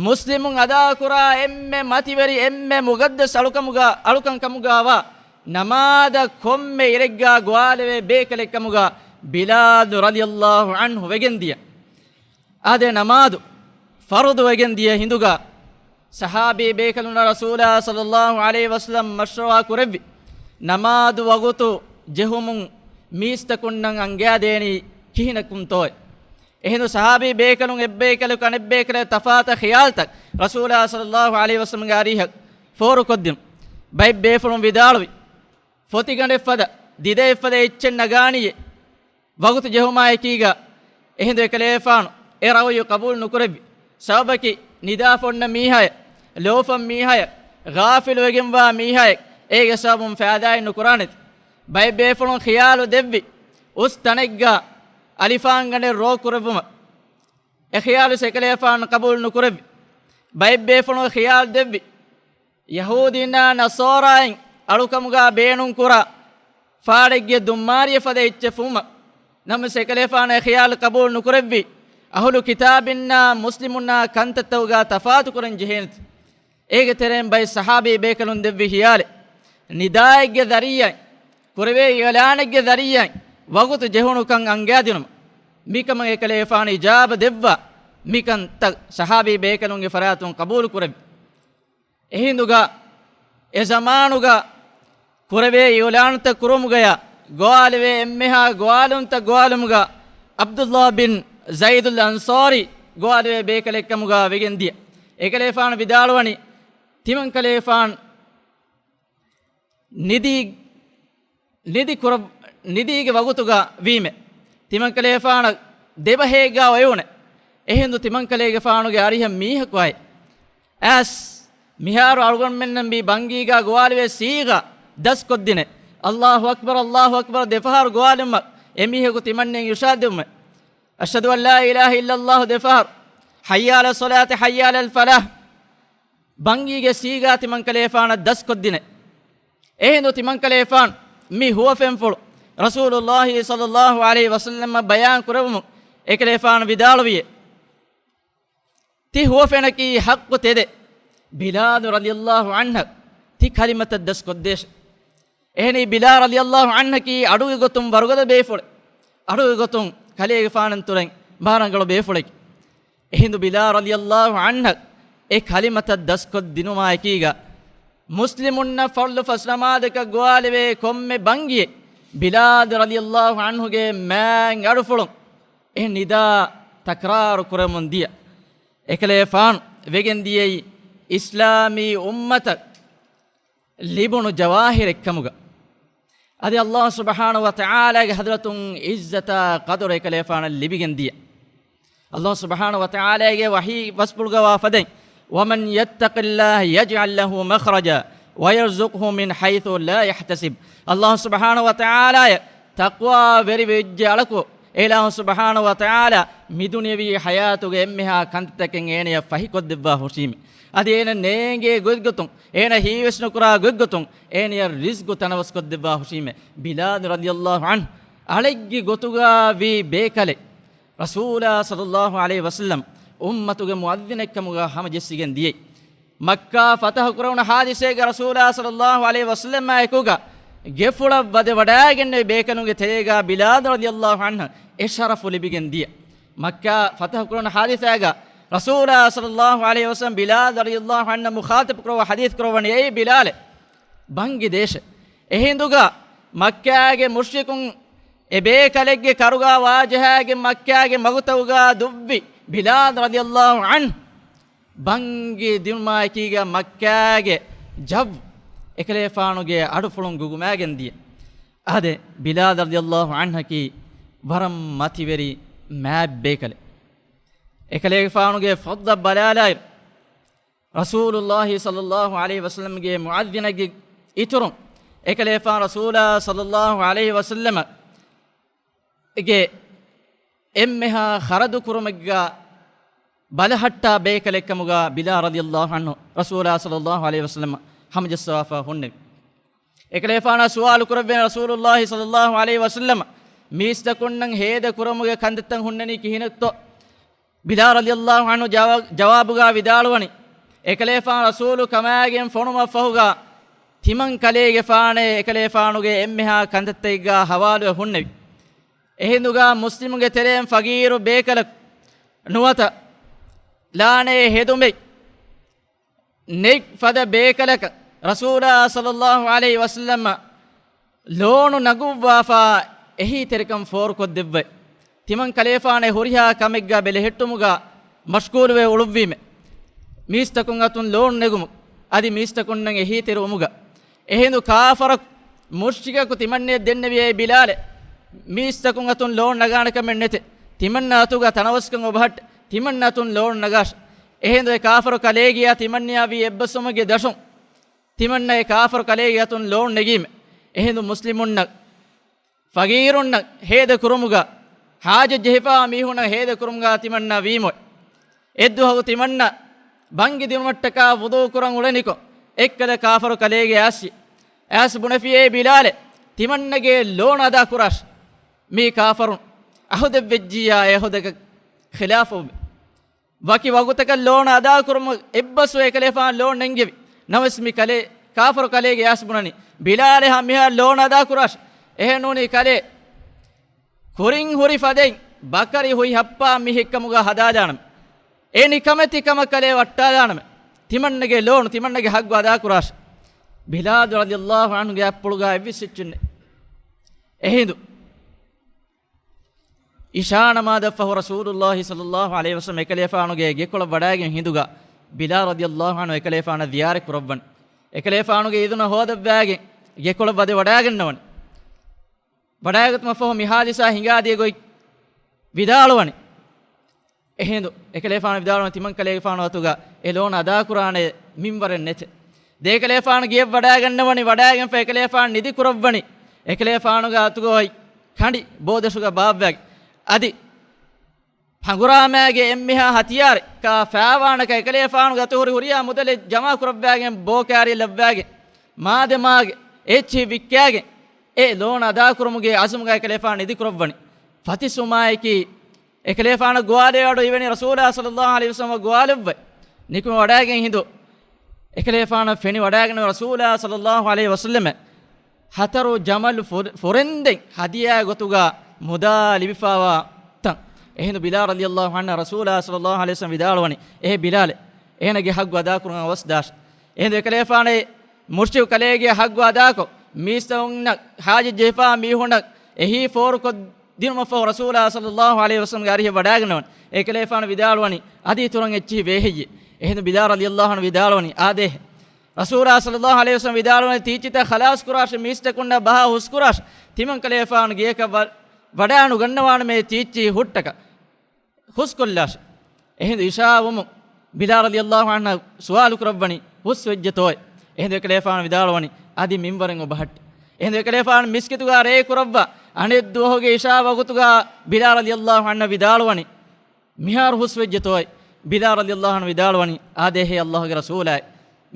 މުސްލިމުން އަދާކުރާ އެންމެ މަތިވެރި، އެންމެ މުޤައްދަސް އަޅުކަމުގަ، އަޅުކަން ކަމުގަވާ ނަމާދަށް ކޮންމެ އިރެއްގަ ގޮވާލެވޭ ބޭކަލެއްކަމުގަ ބިލާލް ރަޟިޔައްލާހު ޢަންހު ވެގެންދިޔަ. އާދެ، ނަމާދު ފަރުޟު ވެގެން ދިޔަ ހިނދުގަ، ޞަޙާބީ ބޭކަލުންނަށް ރަސޫލާ ޞައްލައްލާހު ޢަލައިހި ވަސައްލަމް މަޝްވަރާ ކުރެއްވި، ނަމާދު ވަގުތު ޖެހުމުން މީސްތަކުންނަށް އަންގާދޭނީ ކިހިނަކުންތޯއޭ؟ އެހިނދު ޞަޙާބީ ބޭކަލުން އެއްބޭކަލަކު އަނެއްބޭކަލަށް ތަފާތަށް ޚިޔާލުތައް ރަސޫލާ ޞައްލައްލާހު ޢަލައިހި ވަސައްލަމްގެ އަރިހަށް ފޯރުކޮށްދިނު. ބައެއް ބޭފުޅުން ވިދާޅުވި، ފޮތިގަނޑެއްފަދަ، ދިދައެއްފަދަ އެއްޗެއް ނަގާނީއޭ ވަގުތު ޖެހުމާއެކީގަ. އެހިނދު އެކަލޭފާނު އެ ރައުޔު ޤަބޫލު ނުކުރެއްވި. ސަބަބަކީ، ނިދާފަ އޮންނަ މީހާއެއް، ލޯފަން މީހާއެއް، ޣާފިލުވެގެންވާ މީހާއެއް، އޭގެ ސަބަބުން ފައިދާއެއް ނުކުރާނެތި. ބައެއް ބޭފުޅުން ޚިޔާލު ދެއްވި، އުސް ތަނެއްގަ އަލިފާންގަނޑެއް ރޯ ކުރެއްވުމަށް. އެ ޚިޔާލު އެކަލޭފާނު ޤަބޫލު ނުކުރެއްވި. ބައެއް ބޭފުޅުން ޚިޔާލު ދެއްވި، ޔަހޫދީންނާ ނަޞާރާއިން އަޅުކަމުގަ ބޭނުންކުރާ ފާޑެއްގެ ދުންމާރިއެއް ފަދަ އެއްޗެއް ފުމަށް. ނަމަވެސް އެކަލޭފާނު އެ ޚިޔާލު ޤަބޫލު ނުކުރެއްވި. އަހުލު ކިތާބިންނާ މުސްލިމުންނާ ކަންތައްތަކުގަ ތަފާތުކުރަން ޖެހޭނެތި. އޭގެ ތެރެއިން ބައެއް ޞަޙާބީ ބޭކަލުން ދެއްވި ޚިޔާލެއް، ނިދާއެއްގެ ޒަރީޢާއިން، ކުރެވޭ އިޢުލާނެއްގެ ޒަރީޢާއިން ވަގުތު ޖެހުނުކަން އަންގާދިނުމަށް. މިކަމަށް އެކަލޭފާނު އިޖާބަ ދެއްވާ. މިކަންތައް ޞަޙާބީ ބޭކަލުންގެ ފަރާތުން ޤަބޫލު ކުރެއްވި. އެހިނދުގަ އެ ޒަމާނުގަ ކުރެވޭ އިޢުލާނުތައް ކުރުމުގަޔާ ގޮވާލެވޭ އެންމެހާ ގޮވާލުންތައް ގޮވާލުމުގަ ޢަބްދުﷲ ބިން ޒައިދުލް އަންޞާރީ ގޮވާލެވޭ ބޭކަލެއްކަމުގަ ވެގެންދިޔަ. އެކަލޭފާނު ވިދާޅުވަނީ، ތިމަންކަލޭފާނު ނިދީ، ނިދި ކުރ-، ނިދީގެ ވަގުތުގަ ވީމެ. ތިމަންކަލޭފާނަށް ދެބަހޭގާ އޮތްވުނެ. އެހިނދު ތިމަންކަލޭގެފާނުގެ އަރިހަށް މީހަކު އައި، އައިސް މިހާރު އަޅުގަނޑުމެންނަށް މި ބަންގީގާ ގޮވާލެވޭ ސީގާ ދަސްކޮށްދިނޭ. އައްލާހު އަކްބަރު، އައްލާހު އަކްބަރު ދެފަހަރު ގޮވާލުމަށް އެމީހަކު ތިމަންނައިން އިރުޝާދު ދެއްވުމެ. އަޝްހަދު އައްލާ އިލާހަ އިއްލައްލާހު ދެފަހަރު، ޙައްޔަ ޢަލައްޞަލާތި، ޙައްޔަ ޢަލަލް ފަލާޙް. ބަންގީގެ ސީގާ ތިމަންކަލޭފާނަށް ދަސްކޮށްދިނޭ. އެހިނދު ތިމަންކަލޭފާނު މި ހުވަފެންފުޅު ރަސޫލުއްލާހި ޞައްލައްލާހު ޢަލައިހި ވަސައްލަމަށް ބަޔާން ކުރެއްވުމުން އެކަލޭފާނު ވިދާޅުވިއޭ، ތި ހުވަފެނަކީ ޙައްޤު ތެދެއް. ބިލާލު ރަޟިޔައްލާހު ޢަންހަށް ތި ކަލިމަތަށް ދަސްކޮށްދޭށެ. އެހެނީ ބިލާލް ރަޟިޔައްލާހު ޢަންހަކީ އަޑުގެ ގޮތުން ވަރުގަދަ ބޭފުޅެއް. އަޑުގެ ގޮތުން ކަލޭގެފާނުން ތުރެއިން ބާރަނގަޅު ބޭފުޅެކެ. އެހިނދު ބިލާލް ރަޟިޔައްލާހު ޢަންހަށް އެ ކަލިމަތައް ދަސްކޮށްދިނުމާ އެކީގަ، މުސްލިމުންނަށް ފަރްޟު ފަސް ނަމާދަކަށް ގޮވާލެވޭ ކޮންމެ ބަންގިއެއް ބިލާލް ރަޟިޔައްލާހު ޢަންހުގެ މާތް އަޑުފުޅުން އެ ނިދާ ތަކްރާރު ކުރަމުން ދިޔަ. އެކަލޭފާނު ވެގެން ދިޔައީ އިސްލާމީ އުއްމަތަށް ލިބުނު ޖަވާހިރެއްކަމުގަ. އަދި އައްލާހު ސުބްޙާނަހު ވަތަޢާލާގެ ޙަޟްރަތުން ޢިއްޒަތާ ޤަދުރު އެކަލޭފާނަށް ލިބިގެން ދިޔަ. އައްލާހު ސުބްޙާނަހު ވަތަޢާލާގެ ވަޙީ ބަސްފުޅުގަ ވާ ފަދައިން، وَمَنْ يَتَّقِ اللَّهَ يَجْعَلْ لَهُ مَخْرَجًا وَيَرْزُقْهُ مِنْ حَيْثُ لَا يَحْتَسِبُ. އައްލާހު ސުބްޙާނަހު ވަތަޢާލާއަށް ތަޤްވާވެރިވެއްޖެ އަޅަކު، އެ އިލާހު ސުބްޙާނަހު ވަތަޢާލާ މިދުނިޔަވީ ޙަޔާތުގެ އެންމެހާ ކަންތައްތަކެއް އޭނަޔަށް ފަހިކޮށްދެއްވާ ހުށީމެ. އަދި އޭނަ ނޭނގޭ ގޮތްގޮތުން، އޭނަ ހީވެސްނުކުރާ ގޮތްގޮތުން އޭނަޔަށް ރިޒްޤު ތަނަވަސްކޮށްދެއްވާ ހުށީމެ. ބިލާލް ރަޟިޔައްލާހު ޢަންހު އަޅެއްގެ ގޮތުގަ ވީ ބޭކަލެއް. ރަސޫލާ ޞައްލައްލާހު ޢަލައިހި ވަސައްލަމް އުއްމަތުގެ މުއައްޒިނެއްކަމުގަ ހަމަޖެއްސިގެން ދިޔައީ. މައްކާ ފަތަޙު ކުރެވުނު ޙާދިސާގަ ރަސޫލާ ޞައްލައްލާހު ޢަލައިހި ވަސައްލަމާ އެކުގަ ގެފުޅަށް ވަދެ ވަޑައިގެންނެވި ބޭކަލުންގެ ތެރޭގަ ބިލާލް ރަޟިޔައްލާހު ޢަންހަށް އެ ޝަރަފު ލިބިގެން ދިޔަ. މައްކާ ފަތަޙު ކުރުނު ޙާދިސާގަ ރަސޫލާ ޞައްލައްލާހު ޢަލައިހި ވަސައްލަމް ބިލާލް ރަޟިޔައްލާހު ޢަންހަށް މުޚާޠަބު ކުރައްވާ ޙަދީޘް ކުރައްވަނީ އޭ ބިލާލޭ، ބަންގި ދޭށޭ. އެހިނދުގަ މައްކާގެ މުޝްރިކުން އެ ބޭކަލެއްގެ ކަރުގަ ވާޖަހާގެން މައްކާގެ މަގުތަކުގަ ދުއްވި ބިލާލް ރަޟިޔައްލާހު ޢަންހު ބަންގި ދިނުމާއެކީގަ މައްކާގެ ޖައްވު އެކަލޭފާނުގެ އަޑުފުޅުން ގުގުމާގެން ދިޔަ. އާދެ، ބިލާލް ރަޟިޔައްލާހު ޢަންހަކީ ވަރަށް މަތިވެރި މާތް ބޭކަލެއް. އެކަލޭގެފާނުގެ ފަޟްލަށް ބަލާލާއިރު، ރަސޫލުއްލާހި ޞައްލައްލާހު ޢަލައިހި ވަސައްލަމްގެ މުއައްޒިނެއްގެ އިތުރުން، އެކަލޭފާނު ރަސޫލާ ޞައްލައްލާހު ޢަލައިހި ވަސައްލަމަ ގެ އެންމެހާ ޚަރަދު ކުރުމެއްގަ ބަލަހައްޓާ ބޭކަލެއްކަމުގަ ބިލާލް ރަޟިޔައްލާހު ޢަންހު ރަސޫލާ ޞައްލައްލާހު ޢަލައިހި ވަސައްލަމަ ހަމަޖައްސަވާފަ ހުންނެވި. އެކަލޭފާނާ ސުވާލު ކުރެއްވޭނެ ރަސޫލުއްލާހި ޞައްލައްލާހު ޢަލައިހި ވަސައްލަމަ މީސްތަކުންނަށް ހޭދަ ކުރުމުގެ ކަންތައްތައް ހުންނަނީ ކިހިނެއްތޯ؟ ބިލާލް ރަޟިޔައްލާހު ޢަންހު ޖަވާ-، ޖަވާބުގަ ވިދާޅުވަނީ، އެކަލޭފާނު ރަސޫލު ކަމާގެން ފޮނުމަށްފަހުގަ ތިމަން ކަލޭގެފާނޭ އެކަލޭފާނުގެ އެންމެހާ ކަންތައްތައްގަ ހަވާލުވެ ހުންނެވި. އެހިނދުގަ މުސްލިމުންގެ ތެރެއިން ފަގީރު ބޭކަލަކު ނުވަތަ ލާނޭ ހެދުމެއް ނެތް ފަދަ ބޭކަލަކަށް ރަސޫލާ ޞައްލައްލާހު ޢަލައިހި ވަސައްލަމަ ލޯނު ނަގުއްވާފަ އެހީތެރިކަން ފޯރުކޮށްދެއްވައި، ތިމަން ކަލޭފާނެ ހުރިހާ ކަމެއްގަ ބެލެހެއްޓުމުގަ މަޝްޣޫލުވެ އުޅުއްވީމެ. މީސްތަކުން އަތުން ލޯނު ނެގުމު، އަދި މީސްތަކުންނަށް އެހީތެރިވުމުގަ. އެހިނދު ކާފަރަކު މުޝްރިކަކު ތިމަންނަޔަށް ދެންނެވި އޭ ބިލާލެ، މީސްތަކުން އަތުން ލޯނު ނަގާނެ ކަމެއް ނެތެ. ތިމަންނަ އަތުގަ ތަނަވަސްކަން އޮބަހައްޓެ. ތިމަންނަ އަތުން ލޯނު ނަގާށެ. އެހިނދު އެ ކާފަރު ކަލޭގެޔާ ތިމަންނަޔާ ވީ އެއްބަސްވުމުގެ ދަށުން ތިމަންނަ އެ ކާފަރު ކަލޭގެ އަތުން ލޯނު ނެގީމެ. އެހިނދު މުސްލިމުންނަށް ފަގީރުންނަށް ހޭދަ ކުރުމުގަ، ހާޖަތް ޖެހިފާ މީހުންނަށް ހޭދަ ކުރުމުގަ ތިމަންނަ ވީމޮ. އެއްދުވަހު ތިމަންނަ ބަންގި ދިނުމަށްޓަކާ ވުޟޫ ކުރަން އުޅެނިކޮށް، އެއްކަލަ ކާފަރު ކަލޭގެ އައިސް، އައިސް ބުނެފި އޭ ބިލާލެ، ތިމަންނަގެ ލޯނު އަދާ ކުރާށި. މީ ކާފަރުން އަހުދެއްވެއްޖިއްޔާ އެ އަހުދަކަށް ޚިލާފުވެ. ވަކި ވަގުތަކަށް ލޯނު އަދާ ކުރުމަށް އެއްބަސްވެ އެކަލޭފާނު ލޯނު ނެންގެވި. ނަމަވެސް މި ކަލޭ، ކާފަރު ކަލޭގެ އައިސް ބުނަނީ، ބިލާލެ ހަމަ މިހާރު ލޯނު އަދާ ކުރާށި. އެހެންނޫނީ ކަލޭ ކުރިން ހުރި ފަދައިން ބަކަރި ހުތް ހައްޕާ މީހެއްކަމުގަ ހަދާލާނަމެ. އެ ނިކަމެތި ކަމަށް ކަލޭ ވައްޓާލާނަމެ. ތިމަންނަގެ ލޯނު، ތިމަންނަގެ ހައްގު އަދާ ކުރާށި. ބިލާލް ރަޟިޔައްލާހު ޢަންހުގެ އަތްޕުޅުގަ އެއްވެސް އެއްޗެއް ނެތް. އެހިނދު އިޝާ ނަމާދަށްފަހު ރަސޫލުއްލާހި ޞައްލައްލާހު ޢަލައިހި ވަސައްލަމަ އެކަލޭފާނުގެ ގެކޮޅަށް ވަޑައިގެން ހިނދުގަ ބިލާލް ރަޟިޔައްލާހު ޢަންހު އެކަލޭފާނަށް ޒިޔާރަތް ކުރައްވަން. އެކަލޭފާނުގެ އިޛުނަށް ހޯދައްވާގެން ގެކޮޅަށް ވަދެ ވަޑައިގަންނަވަން. ވަޑައިގަތުމަށްފަހު މި ހާދިސާ ހިނގާދިޔަ ގޮތް ވިދާޅުވަނީ. އެހިނދު އެކަލޭފާނު ވިދާޅުވަނީ ތިމަން ކަލޭގެފާނު އަތުގަ އެ ލޯނު އަދާކުރާނެ މިންވަރެއް ނެތެ. ދެ އެކަލޭފާނު ގެޔަށް ވަޑާގަންނަވަނީ، ވަޑާގެންފަ އެކަލޭފާނު ނިދި ކުރައްވަނީ، އެކަލޭފާނުގެ އަތުގަ އޮތް ކަނޑި ބޯދަށުގަ ބާއްވައިގެން. އަދި ހަނގުރާމައިގެ އެންމެހާ ހަތިޔާރެއް ކާ ފާވާނަކަ އެކަލޭފާނުގެ އަތު ހުރި ހުރިހާ މުދަލެއް ޖަމާ ކުރައްވާގެން، ބޯ ކާރި ލައްވާގެން، މާދެ މާގެ އެއްޗިހި ވިއްކާގެން، އެ ލޯން އަދާކުރުމުގެ އަޒުމުގަ އެކަލޭފާނު ނިދި ކުރައްވަނީ. ފަތިސުމާއެކީ އެކަލޭފާނަށް ގޮވާލެވޭ އަޑު އިވެނީ ރަސޫލާ ޞައްލައްލާހު ޢަލައިހި ވަސައްލަމަށް ގޮވާލައްވައި ނިކުމެ ވަޑާގެން ހިނދު، އެކަލޭފާނަށް ފެނި ވަޑާގެން ރަސޫލާ ޞައްލައްލާހު ޢަލައިހި ވަސައްލަމަށް ހަތަރު ޖަމަލު ފުރ-، ފުރެންދެން ހަދިޔާ ގޮތުގަ މުދާ ލިބިފާވާ ތަން. އެހިނދު ބިލާލް ރަޟިޔައްލާހު ޢަންހަށް ރަސޫލާ ޞައްލައްލާހު ޢަލައިހި ވަސައްލަމަ ވިދާޅުވަނީ، އޭ ބިލާލޭ، އޭނަގެ ޙައްޤު އަދާކުރަން އަވަސް ދާށޭ. އެހިނދު އެކަލޭފާނޭ މުޝްރިކު ކަލޭގެ ޙައްޤު އަދާކޮށް، މީސްތަކުންނަށް ޙާޖަތް ޖެހިފާ މީހުންނަށް އެހީ ފޯރުކޮށްދިނުމަށްފަހު ރަސޫލާ ޞައްލައްލާހު ޢަލައިހި ވަސައްލަމަގެ އަރިހަށް ވަޑާގަންނަވަން. އެކަލޭފާނު ވިދާޅުވަނީ، އަދި އިތުރަށް އެއްޗިހި ވޭހެއްޔޭ؟ އެހިނދު ބިލާލް ރަޟިޔައްލާހު ޢަންހު ވިދާޅުވަނީ، އާދޭހެ. ރަސޫލާ ޞައްލައްލާހު ޢަލައިހި ވަސައްލަމަ ވިދާޅުވަނީ، ތީއްޗިތައް ޚަލާޞް ކުރާށޭ، މީސްތަކުންނަށް ބަހާ ހުސްކުރާށޭ، ތިމަން ކަލޭފާނު ގެޔަކަށް ވަ-، ވަޑާނުގަންނަވާނަމޭ ތީއްޗިހި ހުއްޓަކަށް. ހުސްކޮށްލާށޭ. އެހިނދު އިޝާވުމުން ބިލާލް ރަޟިޔައްލާހު ޢަންހަށް ސުވާލު ކުރައްވަނީ، ހުސްވެއްޖެތޯއޭ؟ އެހިނދު އެކަލޭފާނު ވިދާޅުވަނީ، އަދި މިންވަރެއް އޮބަހައްޓޭ. އެހިނދު އެކަލޭފާނު މިސްކިތުގަ ރޭ ކުރައްވާ، އަނެއް ދުވަހުގެ އިޝާ ވަގުތުގަ ބިލާލް ރަޟިޔައްލާހު ޢަންހަށް ވިދާޅުވަނީ، މިހާރު ހުސްވެއްޖެތޯއޭ؟ ބިލާލް ރަޟިޔައްލާހު ޢަންހު ވިދާޅުވަނީ، އާދޭހޭ ﷲގެ ރަސޫލާއޭ،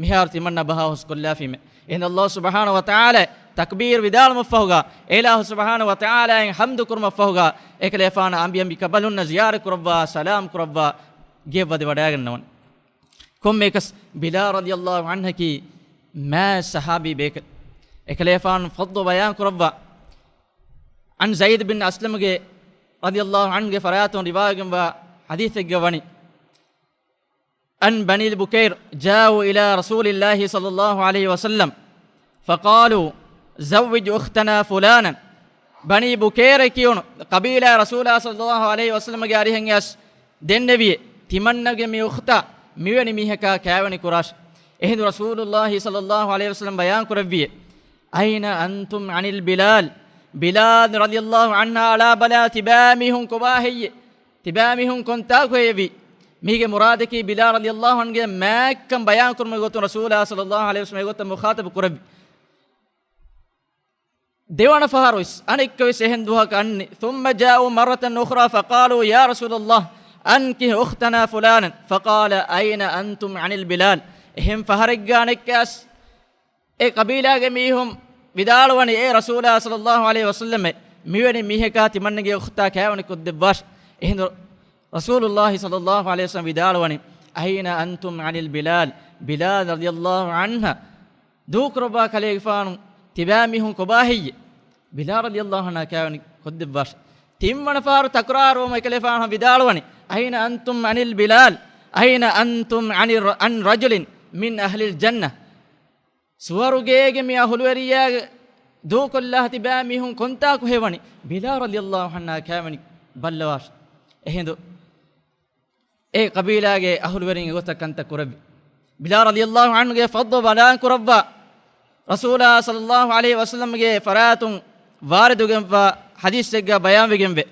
މިހާރު ތިމަންނަ ބަހާ ހުސްކޮށްލާފީމޭ. އެހިނދު ﷲ ސުބްޙާނަހު ވަތަޢާލާ ތަކްބީރު ވިދާޅުމަށްފަހުގަ، އެއިލާހު ސުބްޙާނަހު ވަތަޢާލާއަށް ޙަމްދު ކުރުމަށްފަހުގަ، އެކަލޭފާނަށް އަނބިއަނބި ކަބަލުންނަށް ޒިޔާރަތް ކުރައްވާ، ސަލާމް ކުރައްވާ، ގެޔަށް ވަދެ ވަޑާގަންނަވަން. ކޮންމެއަކަސް ބިލާލް ރަޟިޔައްލާހު ޢަންހަކީ މާތް ޞަޙާބީ ބޭކަލެއް. އެކަލޭފާނު ފަޟްލު ބަޔާން ކުރައްވާ، ޢަން ޒައިދު ބިން އަސްލަމްގެ ރަޟިޔައްލާހު ޢަންހުގެ ފަރާތުން ރިވާވެގެންވާ ޙަދީޘެއްގަ ވަނީ، أن بني بكير جاءوا إلى رسول الله صلى الله عليه وسلم فقالوا زوج أختنا فلانا. ބަނީ ބުކޭރަ ކިޔުނު ޤަބީލާ ރަސޫލާ ޞައްލައްލާހު ޢަލައިހި ވަސައްލަމަގެ އަރިހަށް އައިސް ދެންނެވިއޭ، ތިމަންނަގެ މި އުޚްތާ މިވެނި މީހަކާ ކާވެނި ކުރާށޭ. އެހިނދު ރަސޫލުﷲ ޞައްލައްލާހު ޢަލައިހި ވަސައްލަމަ ބަޔާން ކުރެއްވިއޭ، أين أنتم عن البلال؟ ބިލާލް ރަޟިޔައްލާހު ޢަންހާ އަޅާ ބަލާ، ތިބާ މީހުން ކޮބާ ހެއްޔޭ؟ ތިބާ މީހުން ކޮންތާކު ހެޔެވީ؟ މީގެ މުރާދަކީ ބިލާލް ރަޟިޔައްލާހު ޢަންހުގެ މާތްކަން ބަޔާން ކުރުމުގެ ގޮތުން ރަސޫލާ ޞައްލައްލާހު ޢަލައިހި ވަސައްލަމަ އެގޮތަށް މުޚާޠަބު ކުރެއްވި. ދެވަނަ ފަހަރު ވެސް، އަނެއްކާ ވެސް އެހެން ދުވަހަކަށް އަންނި. ثم جاءوا مرة أخرى فقالوا يا رسول الله أنكح أختنا فلانا فقال أين أنتم عن البلال؟ އެހެން ފަހަރެއްގަ އަނެއްކާ ވެސް އެ ޤަބީލާގެ މީހުން ވިދާޅުވަނީ، އޭ ރަސޫލާ ޞައްލައްލާހު ޢަލައިހި ވަސައްލަމަ، މިވެނި މީހަކާ ތިމަންނަގެ އުޚްތާ ކާވެނި ކޮށްދެއްވާށޭ. އެހިނދު ރަސޫލުﷲ ޞައްލައްލާހު ޢަލައިހި ވަސައްލަމަ ވިދާޅުވަނީ، أين أنتم عن البلال؟ ބިލާލް ރަޟިޔައްލާހު ޢަންހަށް ދޫކުރައްވާ ކަލޭގެފާނު ތިބާ މީހުން ކޮބާ ހެއްޔޭ؟ ބިލާލް ރަޟިޔައްލާހު ޢަންހާ ކާވެނި ކޮށްދެއްވާށޭ. ތިންވަނަ ފަހަރު ތަކުރާރުވުމަށް އެކަލޭފާނު ވިދާޅުވަނީ، أين أنتم عن البلال؟ أين أنتم عن الر-، عن رجل من أهل الجنة؟ ސުވަރުގޭގެ މި އަހުލުވެރިޔާ ދޫކޮށްލާ ތިބާ މީހުން ކޮންތާކު ހެޔޮވަނީ؟ ބިލާލް ރަޟިޔައްލާހު ޢަންހާ ކާވެނި ބައްލަވާށޭ. އެހިނދު އެ ޤަބީލާގެ އަހުލުވެރިން އެގޮތަށް ކަންތައް ކުރެއްވި. ބިލާލް ރަޟިޔައްލާހު ޢަންހުގެ ފަޟްލު ބަޔާން ކުރައްވާ، ރަސޫލާ ޞައްލައްލާހު ޢަލައިހި ވަސައްލަމަގެ ފަރާތުން ވާރިދުވެގެންވާ ޙަދީޘެއްގަ ބަޔާންވެގެންވޭ.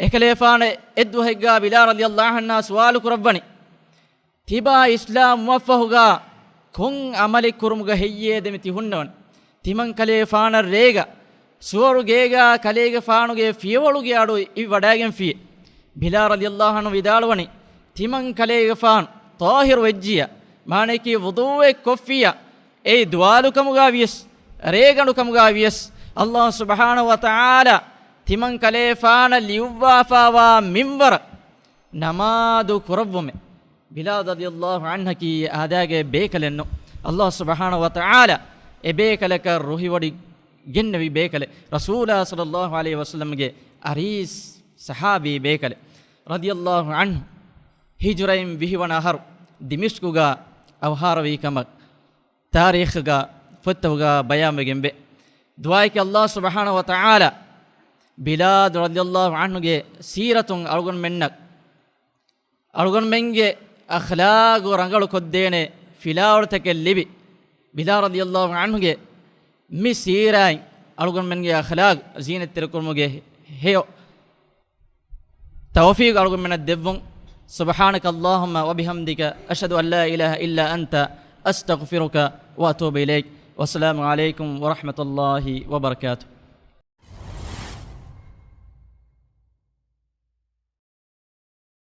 އެކަލޭފާނު އެއްދުވަހެއްގަ ބިލާލް ރަޟިޔައްލާހު ޢަންހާ ސުވާލު ކުރައްވަނީ، ތިބާ އިސްލާމް ވުމަށްފަހުގަ ކޮން ޢަމަލެއް ކުރުމުގަ ހެއްޔޭ ދެމި ތި ހުންނަވަނީ؟ ތިމަން ކަލޭފާނަށް ރޭގަ ސުވަރުގޭގަ ކަލޭގެފާނުގެ ފިޔަވަޅުގެ އަޑު އިވިވަޑައިގެންފިއޭ. ބިލާލް ރަޟިޔައްލާހު ޢަންހު ވިދާޅުވަނީ، ތިމަން ކަލޭގެފާނު ޠާހިރު ވެއްޖިއްޔާ، މާނައަކީ ވުޟޫއެއް ކޮށްފިއްޔާ، އެއީ ދުވާލުކަމުގަ ވިޔަސް، ރޭގަނޑުކަމުގަ ވިޔަސް، ﷲ ސުބްޙާނަހު ވަތަޢާލާ ތިމަން ކަލޭފާނަށް ލިޔުއްވާފާވާ މިންވަރަށް ނަމާދު ކުރައްވުމޭ. ބިލާލް ރަޟިޔައްލާހު ޢަންހަކީ އާދައިގެ ބޭކަލެއް ނޫން. ﷲ ސުބްޙާނަހު ވަތަޢާލާ އެ ބޭކަލަކަށް ރުހިވޮޑި ގެންނެވި ބޭކަލެއް. ރަސޫލާ ޞައްލައްލާހު ޢަލައިހި ވަސައްލަމްގެ އަރީސް ޞަޙާބީ ބޭކަލެއް. ރަޟިޔައްލާހު ޢަންހު ހިޖުރައިން ވިހިވަނަ އަހަރު ދިމިޝްޤުގަ އަވަހާރަވީ ކަމަށް ތާރީޚުގަ ފޮތްތަކުގަ ބަޔާންވެގެންވޭ. ދުޢާއަކީ ﷲ ސުބްޙާނަހު ވަތަޢާލާ ބިލާލް ރަޟިޔައްލާހު ޢަންހުގެ ސީރަތުން އަޅުގަނޑުމެންނަށް އަޅުގަނޑުމެންގެ އަޚްލާގު ރަނގަޅު ކޮށްދޭނެ ފިލާވަޅުތަކެއް ލިބި، ބިލާލް ރަޟިޔައްލާހު ޢަންހުގެ މި ސީރާއިން އަޅުގަނޑުމެންގެ އަޚްލާގު ޒީނަތްތެރިކުރުމުގެ ހެޔޮ ތައުފީޤު އަޅުގަނޑުމެންނަށް ދެއްވުން. سبحانك اللهم وبحمدك، أشهد أن لا إله إلا أنت، أستغفرك وأتوب إليك. والسلام عليكم ورحمة الله وبركاته.